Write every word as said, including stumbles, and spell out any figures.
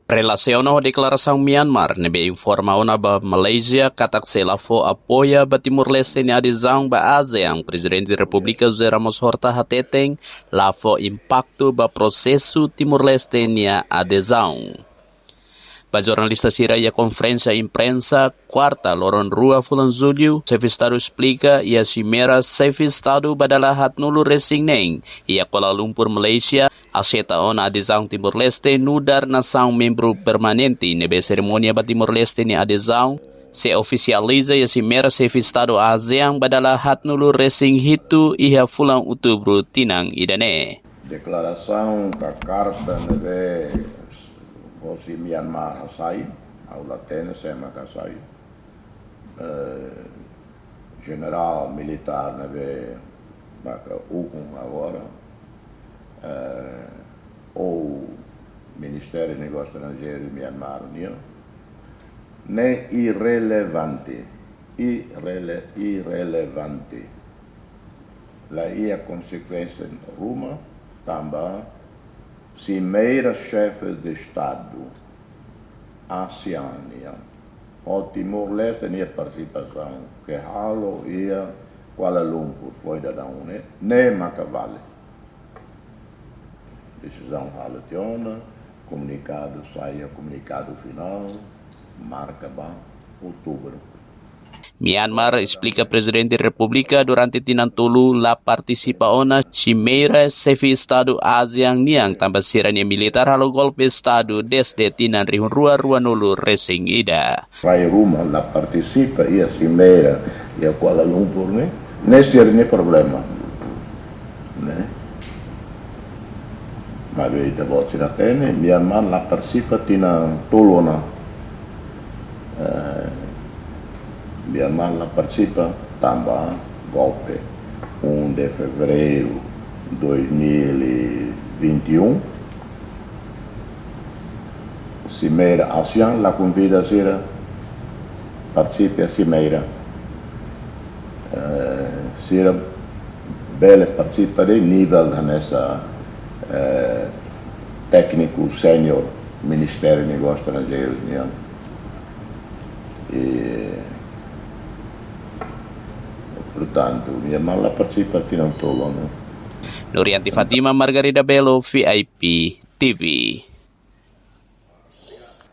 Relasiona ho deklarasaun Myanmar ne'ebé informa ona ba Malaysia katak sei la fó apoia ba Timor-Leste nia adezaun ba ASEAN, Prezidente Repúblika José Ramos-Horta hateten la fó impaktu ba prosesu Timor-Leste nia adezaun. Ba jornalista sira iha konferénsia imprensa, kuarta, loron rua fulan Jullu, Xefe Estadu esplika iha simeira Xefe Estadu ba dala haatnulu resin neen iha Kuala Lumpur, Malaysia, aseita ona adezaun Timor-Leste nu'udar nasaun membru permanente, ne'ebé serimónia ba Timor-Leste nia adezaun sei ofisializa iha simeira Xefe Estadu ASEAN ba dala haatnulu resin hitu iha fulan Outubru tinan ida-ne'e. Deklarasaun ka karta ne'ebé hosi Myanmar hasai, ha'u la hatene sé mak hasai. Eh, jenerál militár ne'ebé maka ukun agora, eh, ou Ministériu Negósius Estranjeirus Myanmar nian, ne'e irrelevante, irrele-, irrelevante. La iha konsekuénsia ruma, tanba simeira Xefe de Estadu ASEAN nian ho Timor-Leste nia partisipasaun ke halo iha Kuala Lumpur foin daudaun ne'e, ne'e maka vale. Desizaun halo tiha ona, komunikadu sai, komunikadu finál marka ba Outubru. Myanmar esplika Prezidente Repúblika durante tinan tolu la partisipa ona simeira Xefe Estadu ASEAN nian tanba sira-nia militár halo golpe Estadu dezde tinan rihun rua ruanulu resin ida. Rai ruma la partisipa iha simeira iha Kuala Lumpur ne'e, ne'e sira-nia problema. Ne'e. Maibé ita-boot sira hatene, Myanmar la partisipa tinan tolu ona. Eh, Myanmar la partisipa tanba golpe, um de fevereiro dois mil e vinte e um. Simeira ASEAN la konvida sira partisipa simeira. Eh, sira bele partisipa de'it nivel hanesan, eh, tékniku sénior Ministériu Negósius Estranjeirus nian. E, portantu, Myanmar la partisipa tinan tolu ona. Nurianti Fatima, Margarida Belo, VIP TV.